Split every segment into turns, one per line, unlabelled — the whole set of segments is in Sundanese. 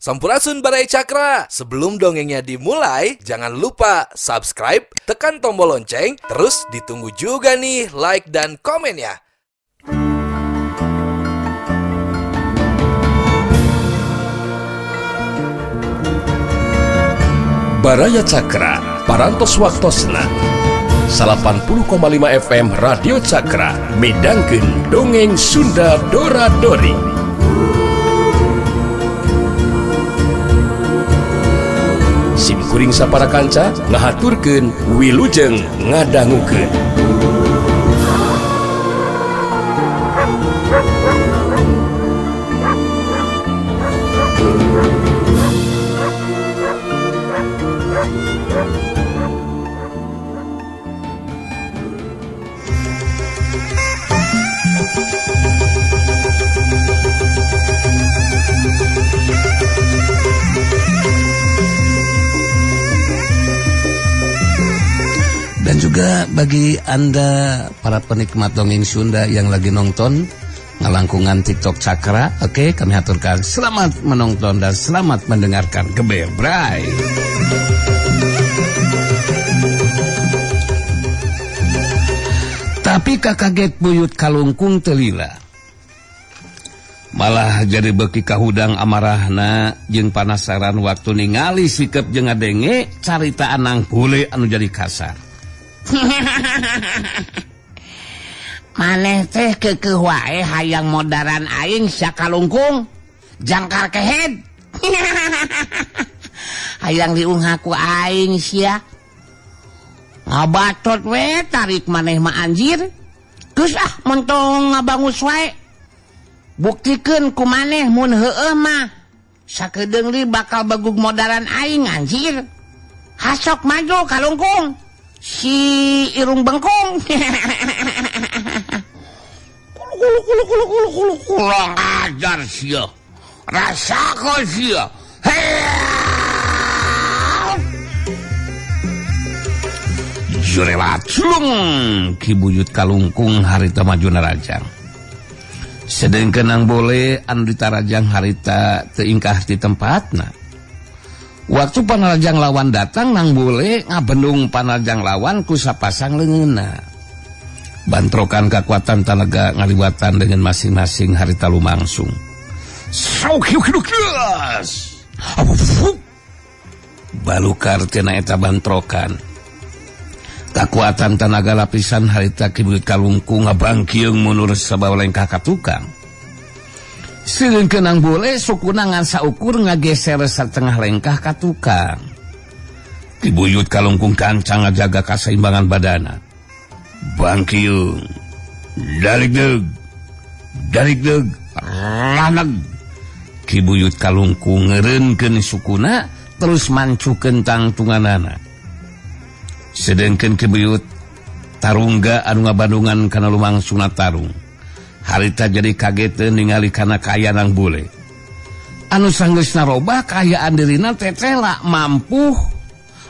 Sampurasun Baraya Cakra. Sebelum dongengnya dimulai, jangan lupa subscribe, tekan tombol lonceng, terus ditunggu juga nih like dan komennya.
Baraya Cakra, Parantos Waktosna 80,5 FM Radio Cakra midangkeun dongeng Sunda Dora Dori. Sim kuring sapara kanca ngahaturkeun wilujeng ngadangukeun.
Dan juga bagi Anda para penikmat dongeng Sunda yang lagi nonton ngalangkungan TikTok Cakra, oke, kami aturkan selamat menonton dan selamat mendengarkan. Geber Bray. Tapi kakaget buyut kalungkung telila. Malah jadi beki kahudang amarahna jeung panasaran waktu ningali sikep jeung ngadenge carita anang bule anu jadi kasar.
Maneh teh keukeuh wae hayang modaran aing sia kalungkung jangkar kehed. Hayang diungha ku aing sia. Ngabacot we tarik maneh mah anjir. Geus ah montong ngabangus wae. Buktikeun ku maneh mun heueuh mah sakedeung li bakal bagug modaran aing anjir. Hasok maju kalungkung. Si irung bengkung.
Kulu kulu kulu kulu kulu kurang ajar sia. Rasakan sia. Jurelat sulung Ki Buyut Kalungkung harita maju narajang. Sedengkeun nang bole anu ditarajang harita teu ingkah di tempatna. Waktu panarajang lawan datang nang bole ngabendung panarajang lawan ku sapasang leungeunna. Bantrokan kekuatan tanaga ngaliwatan dengan masing-masing harita lumangsung. Balukar tina eta bantrokan. Kekuatan tanaga lapisan harita Ki Buyut Kalungkung ngabangkieung mundur sabawa lengkah ka tukang. Sireunkeun nang bole sukuna ngan saukur ngageser satengah lengkah ka tukang. Ki Buyut Kalungkung kancang ngajaga kaseimbangan badana. Bangkiung, dalikdeug, dalikdeug, raneg. Ki Buyut Kalungkung ngeureunkeun sukuna terus mancukeun tangtunganana. Sedengkeun Ki Buyut tarungga anu ngabandungan kana lumangsungna tarung. Harita jadi kageteun ningali kana kaayaan nang bule. Anu sanggeusna robah kaayaan dirina tetela mampu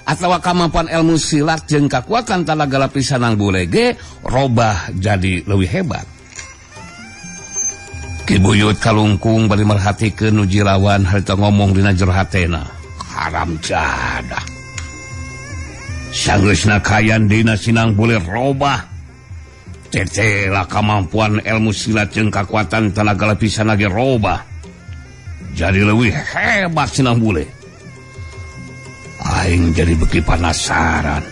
atawa kamampuan ilmu silat jeung kakuatan talaga lapisan nang bule ge robah jadi leuwih hebat. Ki Buyut Kalungkung bari merhatikeun nu jirawan harita ngomong dina jero hatena. Haram jadah. Sanggeusna kaayaan dina sinang bule robah. Tetela kemampuan ilmu silat jeung kekuatan tenaga lapisan lagi robah. Jadi leuwih hebat sinang bule. Aing jadi beki penasaran.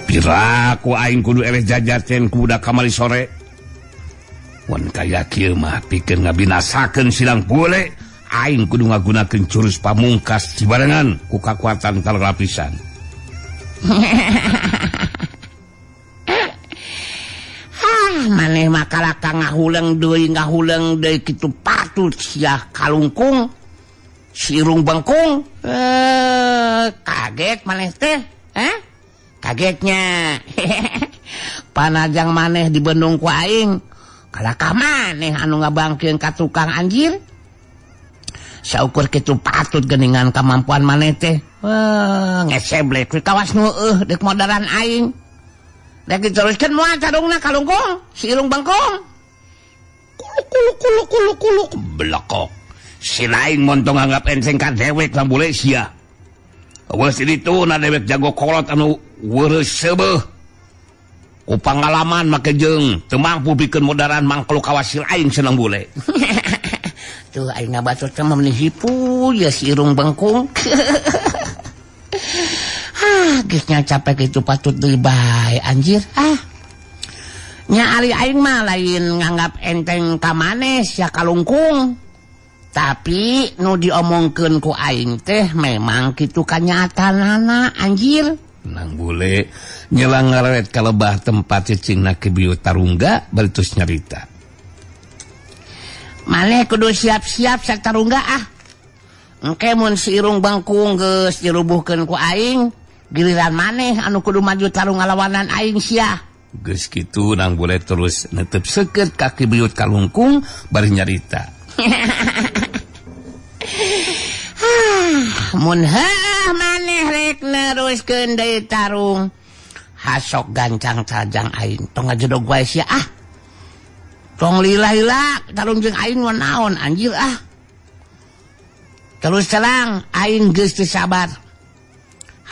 Piraku aing kudu eleh jajaten ku budak kamari sore. Wan kaya kieu mah pikeun ngabinasakeun sinang bule, aing kudu ngagunakeun jurus pamungkas dibarengan ku kakuatan tenaga lapisan.
Maneh mah kalaka ngahuleng deui kitu patut sia kalungkung si irung bengkung. Kaget maneh teh, eh? Kagetnya. Panajang maneh dibendung ku aing, kalaka maneh anu ngabangkeun ka tukang anjir. Saukur kitu patut geuningan kamampuan maneh teh. Ngeseblek we kawas nu eueuh deuk modaran aing. Rek diteruskeun moal tarungna kalungkung si irung bengkung.
Kuluk kuluk kuluk kuluk kuluk belekok. Si lain montong anggap enteng ka dewek nang bule sia. Awas ditu na dewek jago kolot anu weureuh seubeuh. Ku pangalaman make jeung teu mampu pikeun modaran mangkluk kawasil aing senang bule.
Tuh aing ngabatur teh mah meuni hipu ya si irung bengkung. Ah, geus nya capek kitu patut deui bae anjir. Ah. Nya ari aing mah lain nganggap enteng ka maneh sia kalungkung. Tapi nu diomongkeun ku aing teh memang kitu kanyataanana anjir.
Nang bule nyelang ngareret ka lebah tempat cicingna Ki Buyut Tarungga bari terus nyarita.
Maneh kudu siap-siap sak tarungga ah. Engke mun si irung bengkung geus dirubuhkeun ku aing, giliran maneh anu kudu maju tarung ngalawanan aing sia.
Geus kitu nang bule terus netep seukeut ka Ki Buyut Kalungkung bari nyarita.
Mun heuh maneh rek neruskeun deui tarung, hasok gancang cajang aing tong ngajedog wae sia ah. Tong lila-lila tarung jeung aing mah naon anjir ah. Terus terang aing geus teu sabar.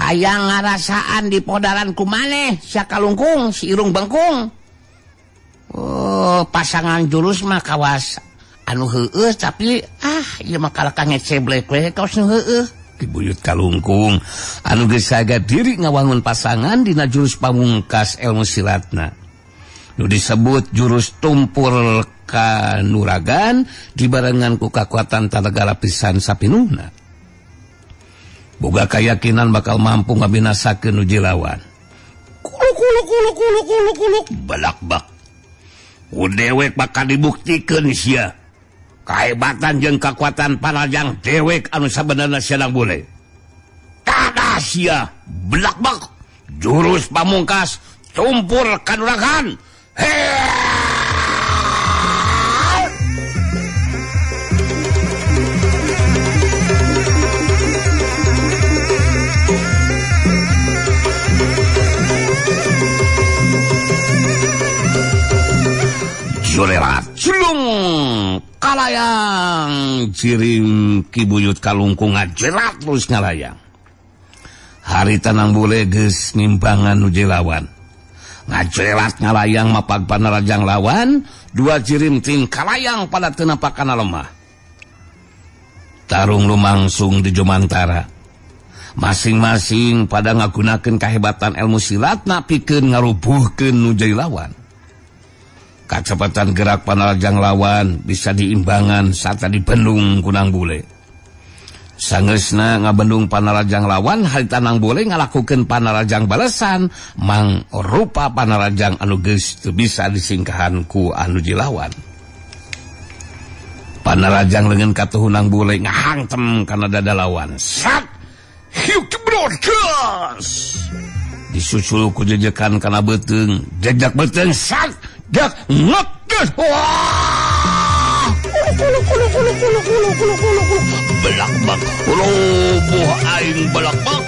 Hayang ngarasaan di podaran ku maneh sia kalungkung si irung bengkung. Oh, pasangan jurus mah kawas anu heueuh tapi ah ieu mah kalakah ngeceblek we kawas nu heueuh.
Ki Buyut Kalungkung anu geus saga diri ngawangun pasangan dina jurus pamungkas ilmu silatna. Nu disebut jurus tumpur kanuragan dibarengan ku kakuatan tanaga lapisan sapinuhna. Boga kayakinan bakal mampu ngabinasakeun nu lawan. Kuluk kuluk kuluk kuluk kuluk kuluk balakbak. Ku dewek bakal dibuktikeun sia. Kahebatan jeung kakuatan panajang dewek anu sabenerna sia nang bule. Kada sia balakbak jurus pamungkas tumpur kanuragan. Jurerat julung kalayang jiring Ki Buyut Kalungkung ngajerat terus ngalayang. Harita nang bule geus ngimbangan nu lawan. Ngajerat ngalayang mapag panarajang lawan, dua jirim ting kalayang pada teu napakana lemah. Tarung lumangsung di jumantara. Masing-masing pada ngagunakeun kahebatan ilmu silatna pikeun ngarubuhkeun nu jadi lawan. Kacepatan gerak panarajang lawan bisa diimbangan sarta dibendung ku nang bule. Sangeusna ngabendung panarajang lawan harita nang bule ngalakukeun panarajang balesan mang rupa panarajang anu geus teu bisa disingkahan ku anu jilawan. Panarajang leungeun katuhu nang bule ngahangtem kana dada lawan. Sat hiuk gas. Disusul ku jejekan kana beuteung, jejak beuteung sat dak ngek wah. Belakbak roboh aing belakbak.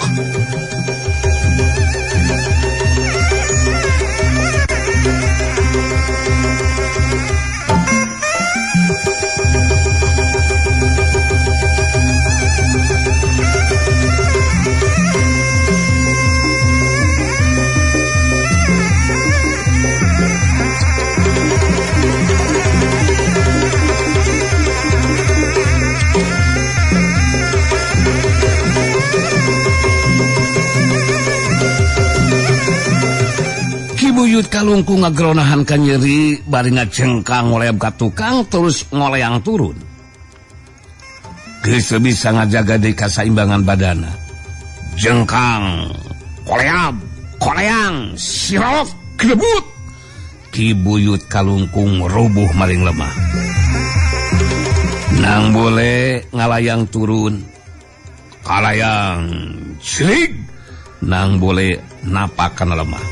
Ki Buyut Kalungkung ngagronahan ka nyeri bari ngajengkang ngoleab ka tukang terus ngoleang turun. Geus bisa ngajaga deui kasaimbangan badana. Jengkang, koleab, koleang, sirok, kebut. Ki Buyut Kalungkung rubuh maring lemah. Nang bole ngalayang turun. Kalayang cilig. Nang bole napakan lemah.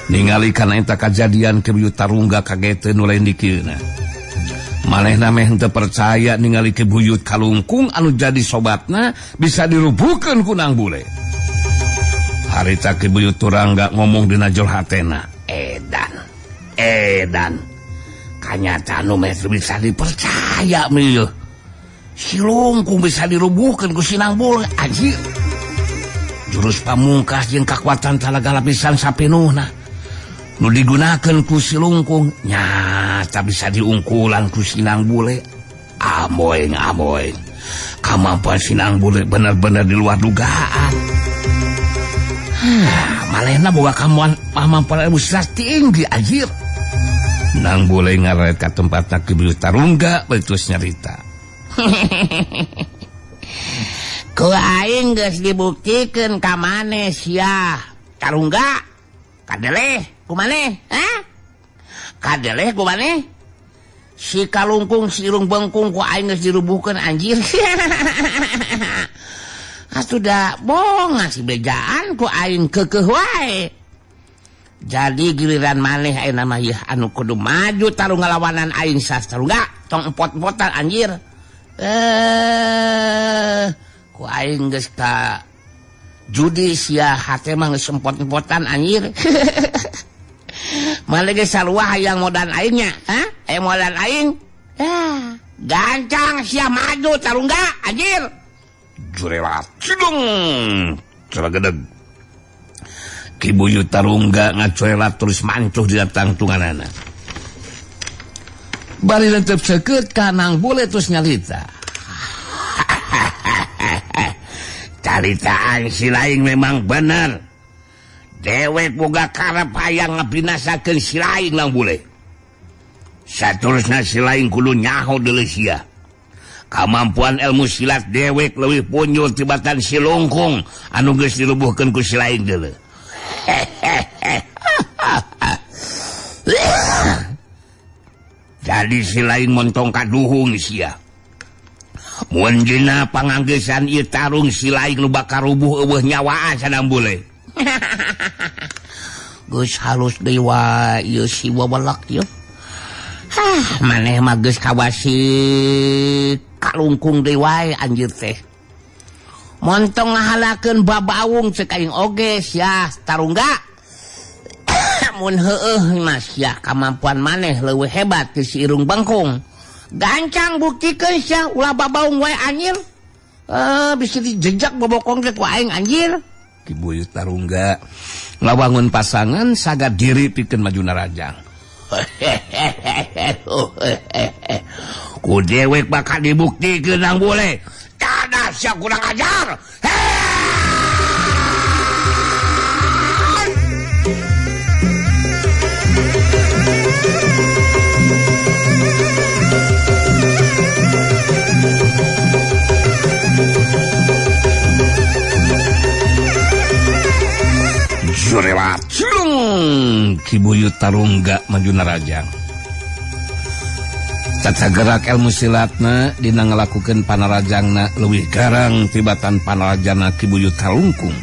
Ningali kana eta kajadian Ki Buyut Tarungga kageteun nu lain dikieuna. Manehna meh henteu percaya ningali Ki Buyut Kalungkung anu jadi sobatna bisa dirubuhkeun ku nang bule. Harita Ki Buyut Turangga ngomong dina jero hatena, "Edan, edan. Kanyataan nu meh bisa dipercaya mieu. Si Lungkung bisa dirubuhkeun ku Sinang Bule anjir. Jurus pamungkas jeung kakuatan talaga lapisan sapinuhna nu digunakeun ku Si Lungkung nyata bisa diungkulan ku Sinang Bule. Amoeng amoeng, kamampuan Sinang Bule bener-bener di luar dugaan. Malehna boga kamampuan ilmu silat tinggi anjir. Nang Bule ngaret ka tempatna Ki Buyut Tarungga beutus nyarita.
Ku aing geus dibuktikeun ka maneh sia. Tarungga kadeleh ku maneh, ha? Kadeleh ku maneh. Si Kalungkung si Irung Bengkung ku aing geus dirubuhkeun anjir. Atuh da bohong ngasih bejaan ku aing keukeuh wae. Jadi giliran maneh ayeuna mah yeuh anu kudu maju tarung ngalawanan aing sas Tarungga tong empot-empotan anjir. Ku aing geus ka judi sia hate mah geus empot-empotan anjir. Maneh geus sarua hayang modal aingnya, ha? Modal aing. Gancang sia maju Tarungga anjir.
Jurelat cidung ceragedeg. Ki Buyut Tarungga ngacorelat terus mancuh di tangtunganana. Bari lentep seukeut ka Nang Bule terus nyarita.
Caritaan si laing memang bener. Dewek boga karep hayang ngabinasakeun si laing Nang Bule. Saterusna si laing kudu nyaho deuleu sia. Kamampuan ilmu silat dewek leuwih punjul tibatan Si Lungkung anu geus dirubuhkeun ku si laing deuleu. Jadi si lain montong kaduhung sia. Mun dina panganggesan ieu tarung si lain nu bakal rubuh eueuh nyawaan Sanang Bule. Geus halus deui wae ieu si wawelak ieu. Hah, maneh mah geus kawasi Kalungkung deui wae anjir teh. Montong ngahalakeun babaung ceuk aing oge sia Tarungga. Mun heueuh mah sia kamampuan maneh leuwih hebat ti si Irung Bengkung. Gancang buktikeun sia ulah babaung wae anjir. Bisa dijejak bobokong teh ku aing anjir.
Ki Buyut Tarungga ngawangun pasangan saga diri pikeun maju narajang.
Ku dewek bakal dibuktikeun Nang Bule. Kada sia kurang ajar.
Jurelat cilung Ki Buyut Tarungga maju narajang. Tata gerak ilmu silatna dina ngalakukeun panarajangna leuwih garang tibatan panarajana Ki Buyut Kalungkung.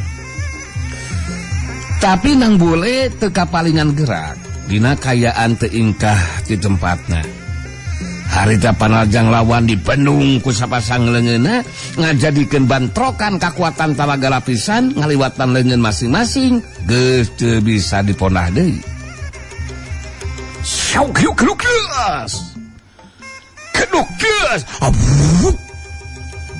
Tapi Nang Bule teu kapalingan gerak dina kayaan teu ingkah di tempatna. Harita panarajang lawan dibendung ku sapasang leungeunna ngajadikeun bantrokan kakuatan talaga lapisan ngaliwatan leungeun masing-masing geus teu bisa diponah deui. Syau kieu kelukeus. Kelukeus.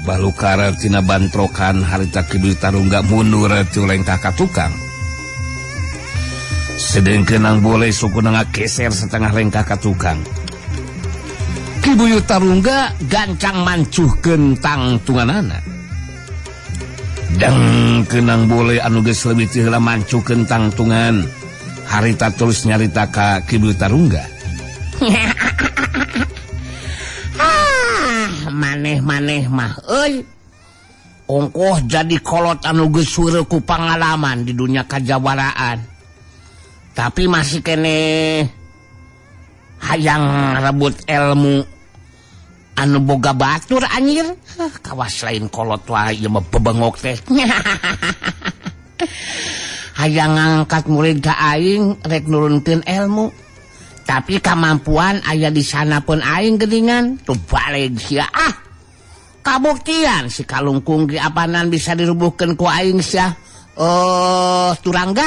Balukar tina bantrokan harita Ki Buyut Tarungga mundur ti lengkah ka tukang. Sedengkeun Nang Bule sukuna ngageser setengah lengkah ka tukang. Ki Buyut Tarungga gancang mancuhkeun tangtunganana. Dengkeun Nang Bule anu geus leuwih ti heula mancuhkeun tangtungan. Harita terus nyarita ka Ki Buyut Tarungga.
Maneh-maneh mah euy. Ongkoh jadi kolot anu geus heureuk ku pangalaman di dunia kajawaraan. Tapi masih keneh hayang rebut ilmu anu boga batur anjir. Kawas lain kolot wae ieu mah bebengok teh. Hayang ngangkat murid ka aing rek nurunkeun ilmu. Tapi kemampuan aya di sana pun aing geuningan tuh balik sia ah. Kabuktian si Kalungkung ge apanan bisa dirubuhkeun ku aing sia. Turangga.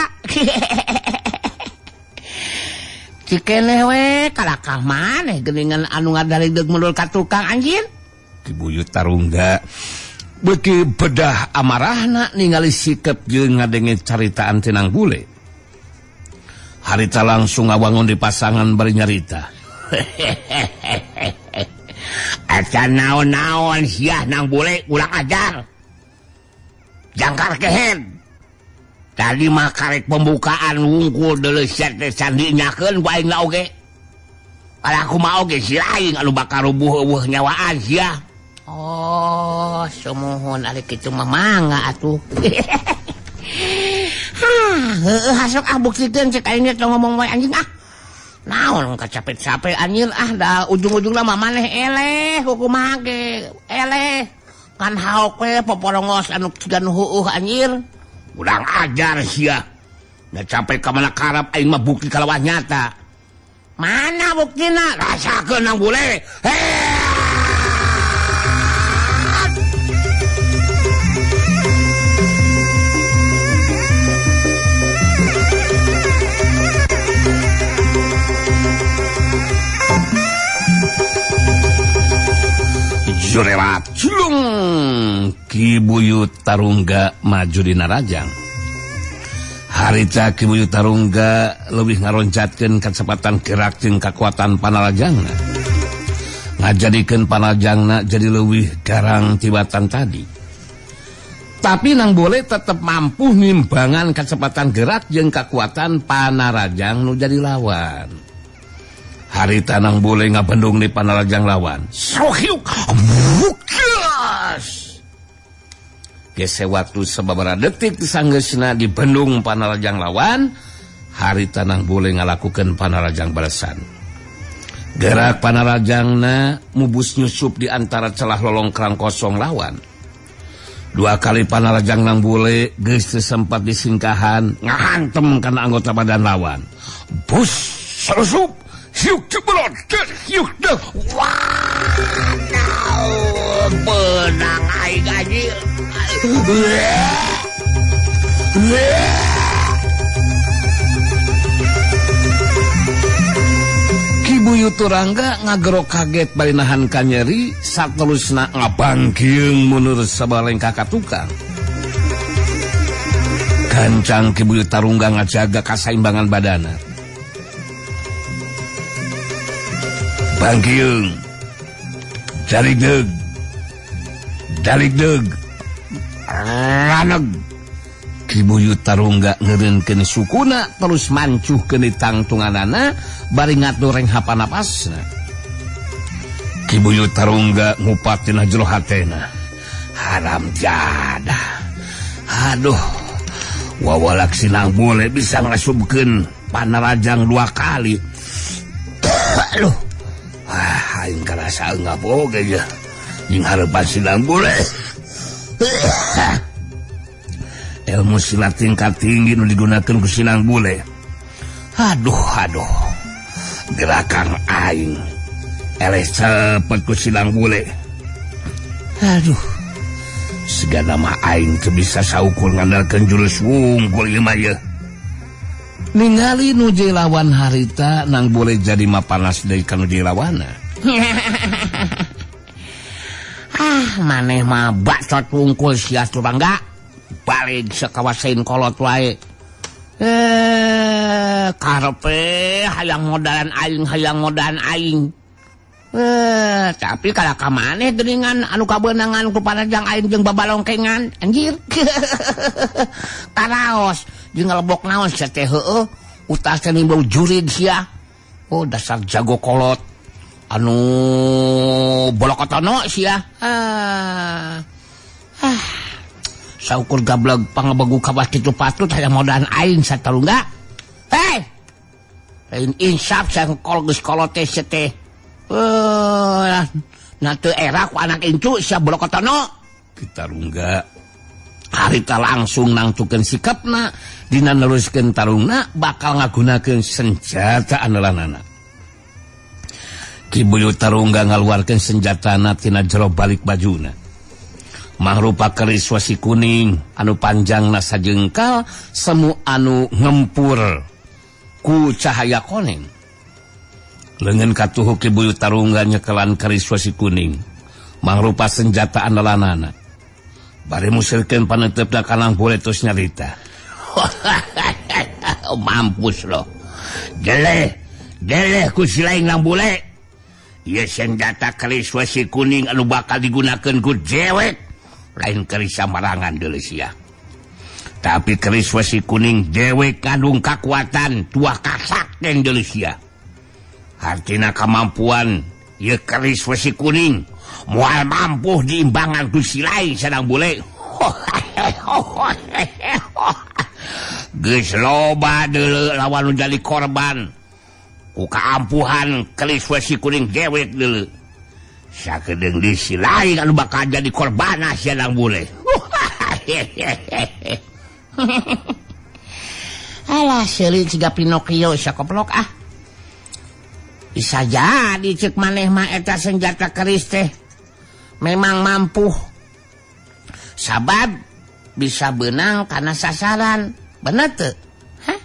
Cikeneh we kalakah maneh geuningan anu ngadaligdeug mundur ka tukang anjir.
Ki Buyut Tarungga beuki bedah amarahna ningali sikep jeung ngadenge caritaan tinang bule. Harita langsung ngawangun di pasangan bari nyarita. Acan naon-naon siah nang bule ulang ajar. Jangkar kehen. Tadi mah karek pembukaan wungkul deuleuh sia teh sandinyakeun ku aing oge. Kalau aku mah oge si aing anu bakal rubuh eueuh nyawaan sia. Oh, sumuhun ari kitu mah mangga atuh. Hah, heueuh hasok ah buktikeun cek aing teh ngomong wae anjing ah. Naon kacapek-capek anjir ah da ujung-ujungna mah maneh eleh kumaha ge eleh. Kan haok we poporongos anu ciga nu heueuh anjir. Urang ajar sia. Da capek ka mana karep aing mah bukti kalawah nyata. Mana buktina? Rasakeun nang bule. Jurelat julung Ki Buyut Tarungga maju dina rajang. Harita Ki Buyut Tarungga leuwih ngaroncatkeun kacepatan gerak jeung kakuatan panalajangna. Ngajadikeun panalajangna jadi leuwih garang tibatan tadi. Tapi nang bule tetep mampu ngimbangan kecepatan gerak jeung kakuatan panarajang nu jadi lawan. Harita nang bule ngabendung di panarajang lawan. Sohiuk bukas. Gese waktu sababaraha detik sanggeusna di bendung panarajang lawan, harita nang bule ngalakukeun panarajang balesan. Gerak panarajangna mubus nyusup di antara celah lolongkrang kosong lawan. Dua kali panarajang nang bule geus teu sempat disingkahan ngahantem kana anggota badan lawan. Bus selusup. Hiuk cebrot, hiuk deh. Wow, benang aing anjir. Ki Buyut Turangga ngagerok kaget bari nahan kanyeri saterusna ngabangkieung mundur sabalengkah ka tukang. Gancang Ki Buyut Tarungga ngajaga kasaimbangan badana. Bangkiung Daligdeg Daligdeg Raneg. Ki Buyut Tarungga ngeureunkeun sukuna terus mancuhkeun di tangtunganana bari ngatur renghapan napasna. Ki Buyut Tarungga ngupat dina jero hatena. Haram jadah. Aduh, wawalak sinang bule bisa ngasubkeun panarajang dua kali. Aduh. Ah, aing karasa ngaboge ya. Jeung hareupan sinang bule. Ilmu silat tingkat tinggi nu digunakeun ku sinang bule. Aduh, aduh. Gerakan aing eleh cepet ku sinang bule. Aduh. Segala mah aing teu bisa saukur ngandalkeun jurus wungkul ieu mah yeuh. Ningali nu lawan harita nang boleh jadi mapanas deui ka nu lawana. Ah, maneh mah bacot wungkul sia Turangga. Balik sakawasain kolot wae. Karepe hayang modalan aing, hayang modalan aing. Tapi kalau ka maneh geuningan anu kabeunangan ku panajang aing jeung babalongkengan, anjir. Karaos jeung ngalebok naon sia teh heueuh, utas teh nimbau jurid sia. Oh, dasar jago kolot anu bolokotono sia. Ah. Saukur gableg pangebegu kawas kitu patut hayang modalan aing satarungga. Hei. Lain insaf sia kol geus kolot teh sia teh. Nah teu era ku anak incu sia bolokotono. Kita rungga harita langsung nangtukeun sikapna dina neruskeun tarungna bakal ngagunakeun senjata andalanana. Ki Buyut Tarungga ngaluarkeun senjatana tina jero balik bajuna. Mangrupa keris wasi kuning anu panjangna sajengkal semu anu ngempur ku cahaya koneng. Leungeun katuhu Ki Buyut Tarungga nyekelan keris wasi kuning. Mangrupa senjata andalanana. Bari musirkeun paneuteup ka Nang Bule terus nyarita. Mampus lo. Geleh, geleh ku si lain Nang Bule. Ieu senjata keris wesi kuning anu bakal digunakeun ku dewek. Lain keris samarangan deuleu sia. Tapi keris wesi kuning dewek kandung kakuatan tuah kasakten deuleu sia. Hartina kemampuan ieu keris wesi kuning moal mampu diimbangan ku si lain Sadang Bule. Geus loba deuleu lawan nu jadi korban ku kaampuhan keris wesi kuning dewek deuleu. Sakedeung di si lain anu bakal jadi korbana sia Nang Bule. Alah seuli siga Pinocchio sia koplok ah. Bisa jadi cek maneh mah eta senjata keris teh memang mampu. Sabab bisa benang karena sasaran. Bener teu? Hah?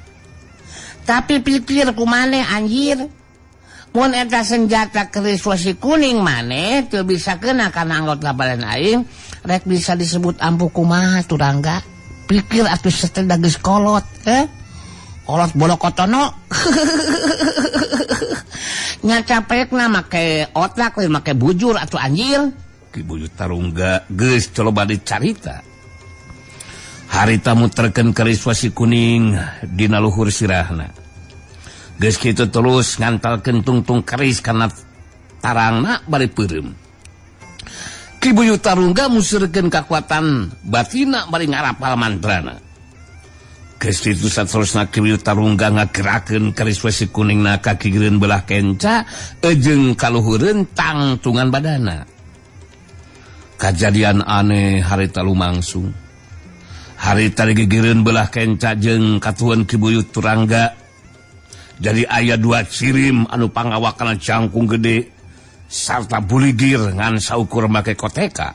Tapi pikir ku maneh anjir. Mun eta senjata keris wesi kuning maneh teu bisa kena kana anggota badan aing, rek bisa disebut ampuh kumaha turangga. Pikir atuh setelah geus kolot, eh? Kolot bolokotono. Nya capekna make otak lain make bujur atuh anjir.
Ki Buyut Tarungga geus coba dicarita. Harita muterkeun keris wesi kuning dina luhur sirahna. Geus kitu terus ngantalkeun tungtung keris kana tarangna bari peureum. Ki Buyut Tarungga museurkeun kakuatan batina bari ngarapal mantrana. Geus kitu saterusna Ki Buyut Tarungga ngagerakeun keris wesi kuningna ka kigireun belah kenca jeung kaluhureun tangtungan badana. Kajadian aneh harita lumangsung. Harita digigireun belah kenca jeung katuhun Ki Buyut Turangga. Jadi aya dua cirim anu pangawakana jangkung gede sarta buligir ngan saukur make koteka.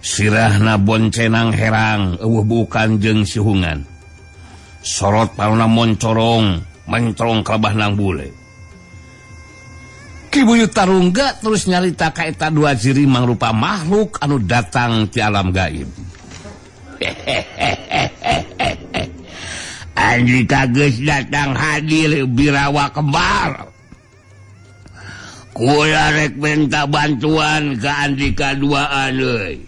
Sirahna boncenang herang eueuh bukan jeung sihungan. Sorot parona moncorong mencorong kalebah Nang Bule. Ki Buyut Tarungga terus nyarita ka eta dua ciri mangrupa makhluk anu datang ti alam gaib.
Andika geus datang hadir birawa kembar. Kula rek minta bantuan ka andika duaan euy.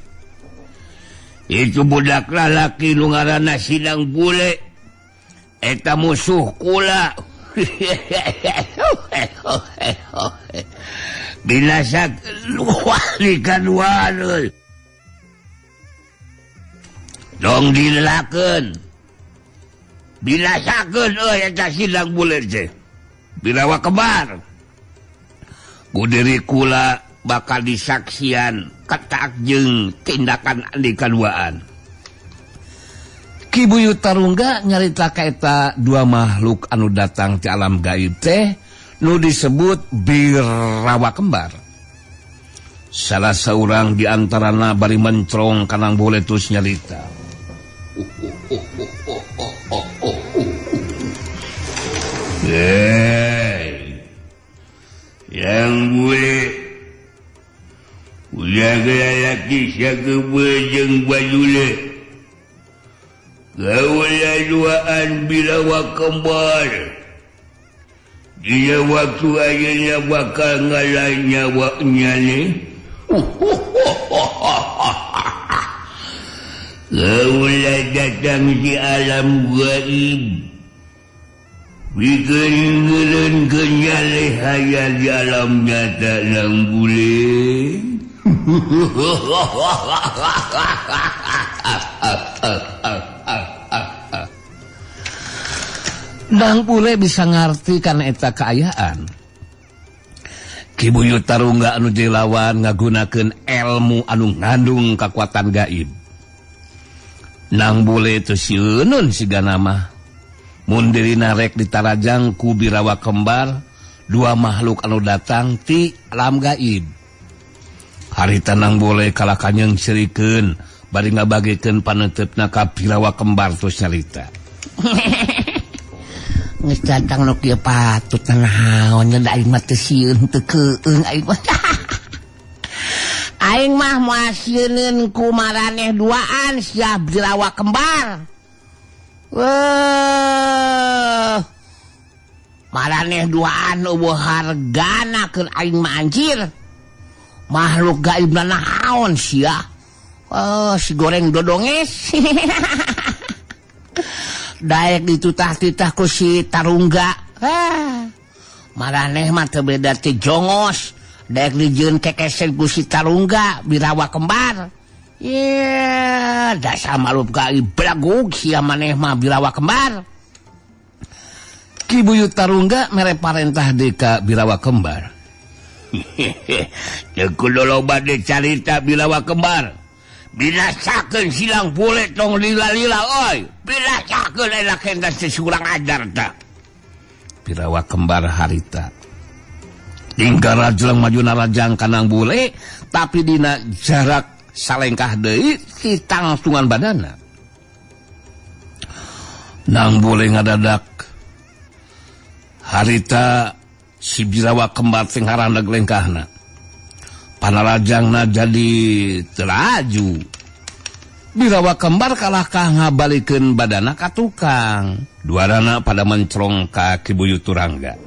Itu budak lalaki nu ngaranna Sidang Bule. Eta musuh kula. Binasa andika duaan euy. Dong dilelakeun. Binasakeun euy eta Sidang Bule teh. Birawa kembar. Ku diri kula bakal disaksian ketak jeung tindakan andika duaan.
Ki Buyut Tarungga nyarita ka eta dua makhluk anu datang ti alam gaib teh nu disebut birawa kembar. Salah saurang di antarana bari mencrong ka Nang Bule terus nyarita.
Hey, yang bule udah lelaki sakebejeng bajule gaula duaan birawa kembar. Dia waktu ayeuna bakal ngalah nyawanya nih. Gaula datang di alam gaib. Bikin kenyale hayal di alam nyata Nang Bule.
Nang Bule bisa ngarti karena eta kaayaan. Ki Buyut Tarungga anu dilawan ngagunakeun ilmu anu ngandung kakuatan gaib. Nang Bule teu sieun sigana mah. Mun dirina rek ditarajang ku birawa kembar dua makhluk anu datang ti alam gaib. Harita Nang Bule kalah kanyeng sirikeun bari ngabagikeun paneuteup ka birawa kembar terus nyarita.
Geus datang nu kieu patut naon nya da aing mah teu sieun teu keung aing mah. Aing mah moal sieuneun ku maraneh duaan sia birawa kembar. Wah. Maraneh duaan eueuh hargana keur aing mah anjir. Makhluk gaib naon sia. Oh, si goreng dodonges. Daek ditutah-titah ku si Tarungga. Ah. Maraneh mah teu beda ti jongos. Daek dijieun kekesen ku si Tarungga birawa kembar. Ye, dasar makhluk gaib belagug sia maneh mah birawa kembar.
Ki Buyut Tarungga mere parentah deui ka birawa kembar.
Teu kudu loba dicarita birawa kembar. Binasakeun silang bule tong lila-lila oi. Binasakeun elak hendak sesurang ajar ta.
Birawa kembar harita. Tinggal rajleng maju narajang kanang bule, tapi dina jarak salengkah deui ti tangtungan badana. Nang bule ngadadak harita si birawa kembar sing harandeg lengkahna. Panarajangna jadi teraju. Birawa kembar kalahkah ngabalikeun badana ka tukang. Duarana pada mencrong ka Ki Buyut Turangga.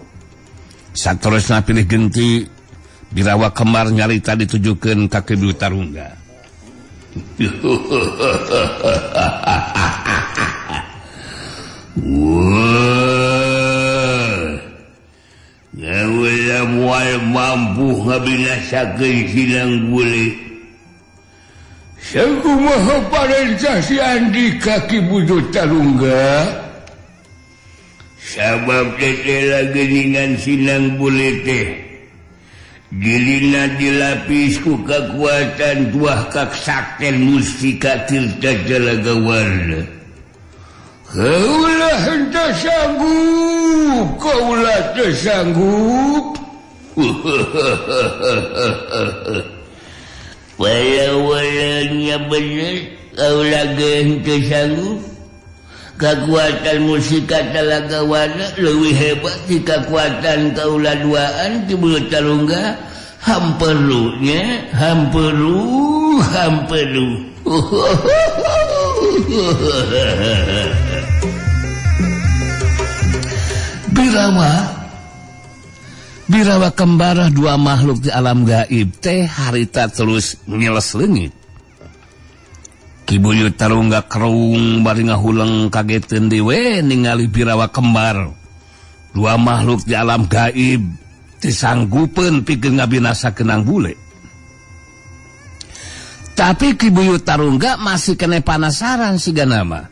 Saterusna pilih genti birawa kembar nyarita ditujukeun ka Ki Buyut Tarungga.
Wah, moal mampu ngabinasakeun silang bule. Sakumaha parentah si Andika Ki Buyut Tarungga? Sabab tetela geuningan silang bule teh dilina dilapis ku kakuatan tuah kaksakten mustika tirta jalaga warna. Kaulah henteu sanggup, kaulah teu sanggup. Wala-walanya bener, kaulah ge henteu sanggup. Kakuatan musika talaga warna leuwih hebat ti kakuatan kaula duaan Ki Buyut Tarungga. Hamperunya, hamperu, hamperu.
Birawa kembar dua makhluk di alam gaib teh harita terus ngiles leungit. Ki Buyut Tarungga kerung bari ngahuleng kageteun deui ningali birawa kembar dua makhluk di alam gaib disanggupeun pikeun ngabinasakeun nang bule. Tapi Ki Buyut Tarungga masih kene panasaran sigana mah.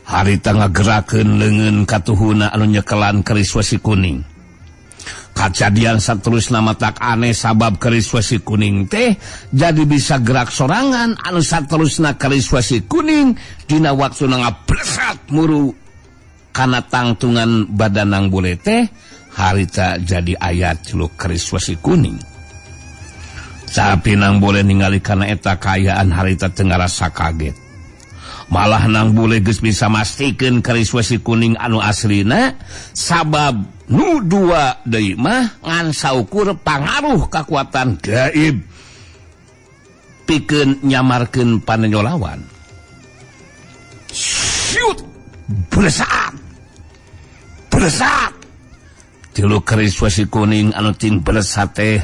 Harita ngagerakeun leungeun katuhuna anu nyekelan keris wesi kuning. Kajadian saterusna matak aneh sabab keris wesi kuning teh jadi bisa gerak sorangan anu saterusna keris wesi kuning dina waktuna ngablesat muru kana tangtungan badan nang bule teh harita jadi ayat celuk keris wesi kuning. Tapi nang bule ningali kana eta kaayaan harita teu ngarasa kaget. Malah nang bule geus bisa mastikeun keris wesi kuning anu aslina sabab nu dua deui mah ngan saukur pangaruh kakuatan gaib pikeun nyamarkeun panenjolawan. Syut beresat. Beresat. Tilu keris wesi kuning anu ting beresat teh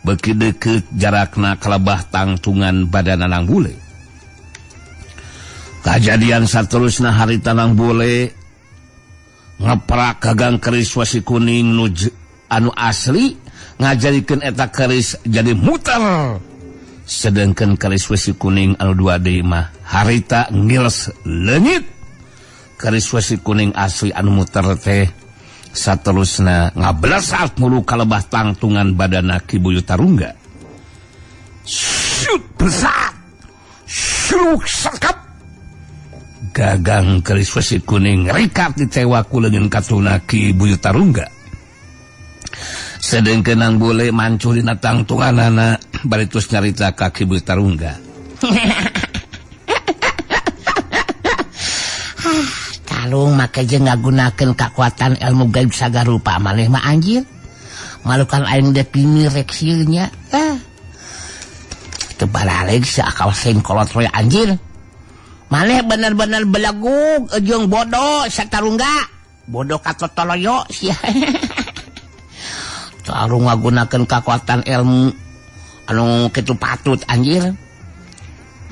beuki deukeut jarakna kalebah tangtungan badana nang bule. Kajadian saterusna harita nang bule ngeprak gagang keris wesi kuning anu asli ngajarikeun eta keris jadi muter. Sedengkeun keris wesi kuning anu dua deui mah harita ngiles leungit. Keris wesi kuning asli anu muter teh saterusna ngablesat mulu kalebah tangtungan badana Ki Buyut Tarungga. Syut besat. Syuk sekap. Gagang keris wesi kuning rikat dicewa ku leungeun katuna Ki Buyut Tarungga. Sedengkeun nang bule mancuh dina tangtunganana bari terus nyarita ka Ki Buyut Tarungga.
Talung make jeung ngagunakeun kakuatan ilmu gaib sagarupa maneh mah anjir. Malukan aing dek mirek sieun nya. Baraleg si akal sing kolot we anjir. Maneh bener-bener belegug jeung bodoh satarungga. Bodoh katotoloyo sia. Tarung ngagunakeun kakuatan ilmu anu kitu patut anjir.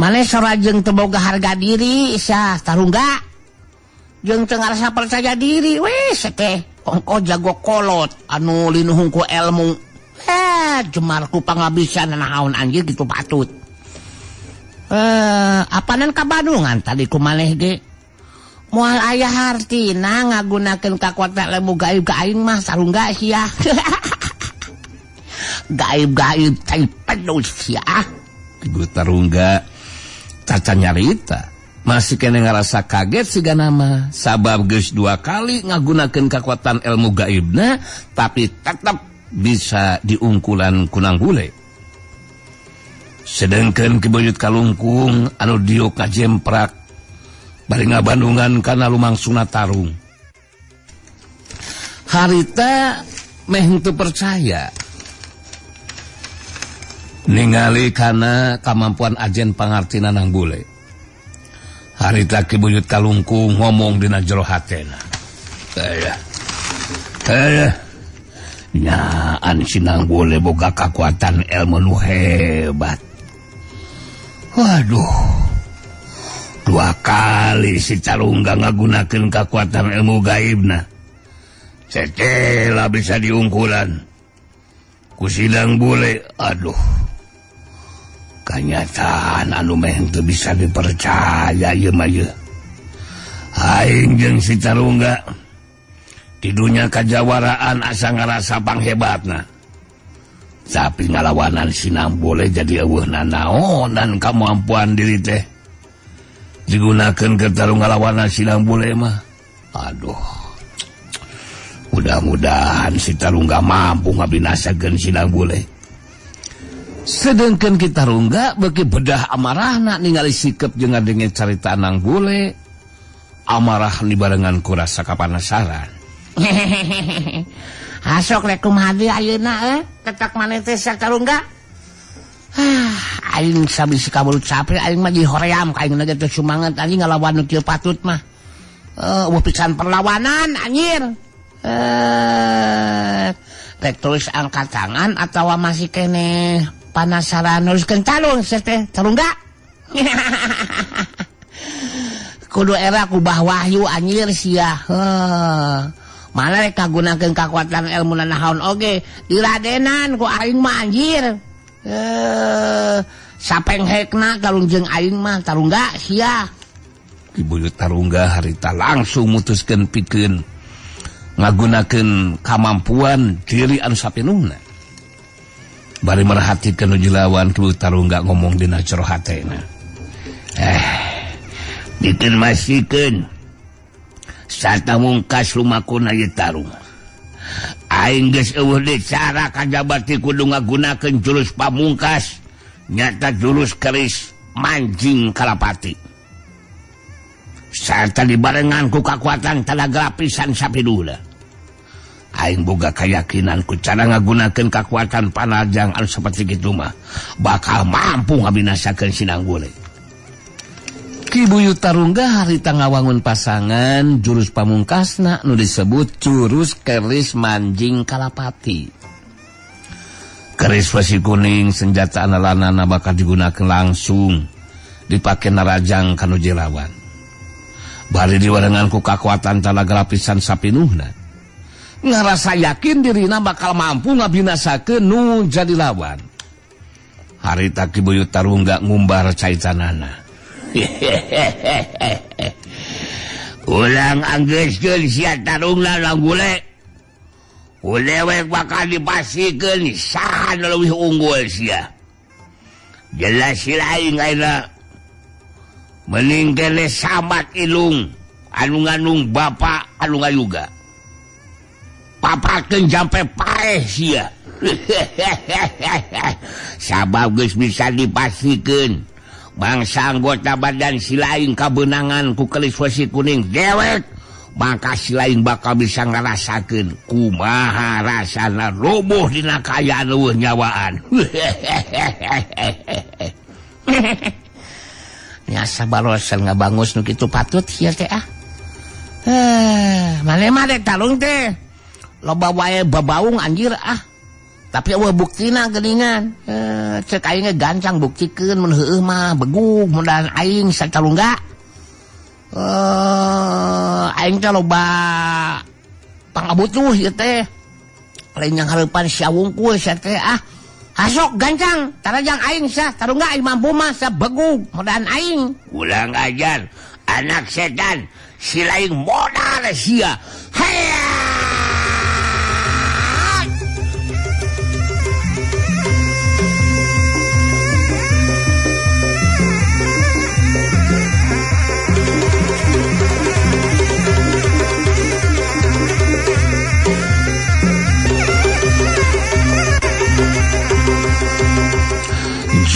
Maneh sarajeng teu boga harga diri sia tarungga. Jeung teu ngarasa percaya diri weh teh. Ongko jago kolot anu linuhung ku ilmu. Jemarku pangabisan naon anjir gitu patut. Apanan ka Bandungan tadi ku maneh ge. Moal aya hartina ngagunakeun kakuatan ilmu gaib ka aing mah sarungga sia. Gaib-gaib tai pedus sia.
Ibu Tarungga caca nyarita masih kene ngarasa kaget siga nama sabab geus dua kali ngagunakeun kakuatan ilmu gaibna tapi tetap bisa diungkulan kunang bule. Sedengkeun Ki Buyut Kalungkung anu diuk ngajemprak bari ngabandungan kana lumangsungna tarung. Harita meh henteu percaya ningali kana kamampuan ajen pangartina nang bule. Harita Ki Buyut Kalungkung ngomong dina jero hatena. Nyaan sinang bule boga kakuatan ilmu nu hebat. Waduh, dua kali si Tarungga ngagunakeun kakuatan ilmu gaibna. Cecela bisa diungkulan ku sidang bule. Aduh, kanyataan anu meh teu bisa dipercaya ieu mah ieu. Aing jeung si Tarungga di dunya kajawaraan asa ngarasa panghebatna. Tapi ngalawanan sinang boleh jadi eueuh nanaonan kamampuan diri teh. Digunakeun keur tarung ngalawanan sinang boleh mah. Aduh. Mudah-mudahan si Tarungga mampu ngabinasakeun sinang boleh. Sedengkeun Ki Tarungga beuki bedah amarahna ningali sikep jeung ngadenge carita nang bule. Amarah dibarengan ku rasa kapanasaran.
Asok rek kumaha deui ayeuna tetak maneh teh Tarungga. Aing sabisi kaburu capek aing mah dihoream ka aing ge teu sumanget anjing ngalawan nu kieu patut mah. Eueuh pisan perlawanan anjir. Rek terus angkat tangan atawa masih keneh panasaran neruskeun calung teh Tarungga. Kudu era ku Bah Wahyu anjir sia. Mana rek kagunakeun kakuatan ilmu nanaon oge diradenan ku aing mah anjir. Sapenghekna tarung jeung aing mah Tarungga sia.
Ki Buyut Tarungga harita langsung mutuskeun pikeun ngagunakeun kamampuan diri anu sapinuhna. Bari merhatikeun nu jelawan Ki Buyut Tarungga ngomong dina jero hatena.
Dikeun masikeun sarta mungkas lumakuna ieu tarung. Aing geus eueuh deui cara kajabati kudu ngagunakeun jurus pamungkas nyata jurus keris manjing kalapati. Sarta dibarengan ku kakuatan talaga lapisan sapidula. Aing boga kayakinan ku cara ngagunakeun kakuatan panajang anu saperti kitu mah bakal mampu ngabinasakeun sinang bule.
Ki Buyut Tarungga harita ngawangun pasangan jurus pamungkasna nu disebut jurus keris manjing kalapati. Keris wesi kuning senjata analanana bakal digunakan langsung dipake narajang kanu jelawan. Bari diwarengan ku kakuatan talaga lapisan sapinuhna. Ngarasa yakin dirina bakal mampu ngabinasakeun nu jadi lawan. Harita Ki Buyut Tarungga ngumbar caitanana.
Ulang anggeuskeun sia tarungna lang bule. Ulewek bakal dipastikeun saha nu leuwih unggul sia. Jelas si lain ayeuna. Mending kene sambat ilung anu ngandung bapa anu ngayuga. Papakeun jampe paeh sia. Sabab geus bisa dipastikeun bangsa anggota badan si lain kabeunangan ku keris wesi kuning dewek, maka si lain bakal bisa ngarasakeun kumaha rasana roboh dina kaayaan eueuh nyawaan.
Nyasa barosan ngabangus nu kitu patut ieu teh ah. Maneh mah dek talung teh. Loba wae babaung anjir ah. Tapi eueuh buktina geuningan. Cek aing ge gancang buktikeun mun heueuh mah begug mudahan aing satalungga. Aing teh loba pangabutuh ieu teh. Lain yang hareupan sia wungkul sia teh ah. Hasok gancang tarajang aing sia tarungga aing mampu mah sia begug mudahan aing.
Ulang ajar anak setan si lain modal sia. Hayya.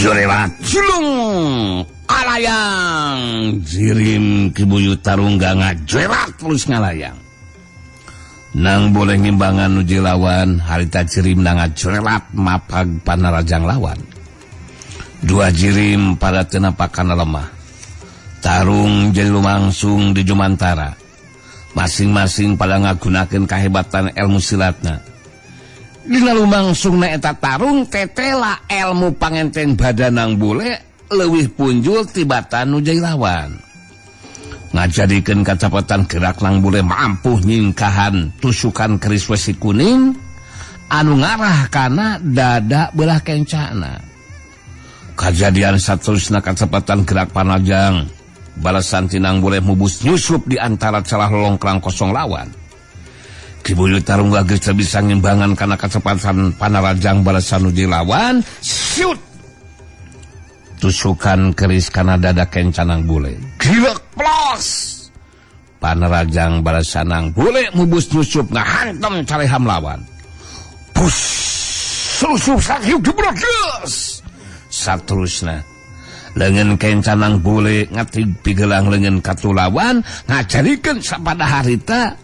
Jorelat julung alayang jirim kibuyut tarungga ngajorelat terus ngalayang. Nang boleh ngimbangan nuji lawan harita jirim nang ngajorelat mapag panarajang lawan. Dua jirim pada tenapakan lemah. Tarung jadi lumangsung di jumantara. Masing-masing pada ngagunakeun kahebatan ilmu silatna. Dina lumangsung na eta tarung tetela ilmu pangenten badanang bule leuwih punjul tibatan nu jadi lawan. Ngajadikeun kacapetan gerak nang bule mampu nyingkahan tusukan keris wesi kuning anu ngarah kana dada belah kencana. Kajadian saterusna kacepatan gerak panajang balasan tinang bule mubus nyusup di antara celah longkrang kosong lawan. Kibuyut tarungga geus teu bisa ngimbangan kana kacepatan panarajang balasan nu lawan. Shoot! Tusukan keris kana dada kencanang bule. Gilek plos! Panarajang balasanang bule mubus nyusup ngahantem careham lawan. Pus! Susup sakieu gebrok geus! Saterusna leungeun kencanang bule ngatig pigelang leungeun katulawan ngajarikeun sapada harita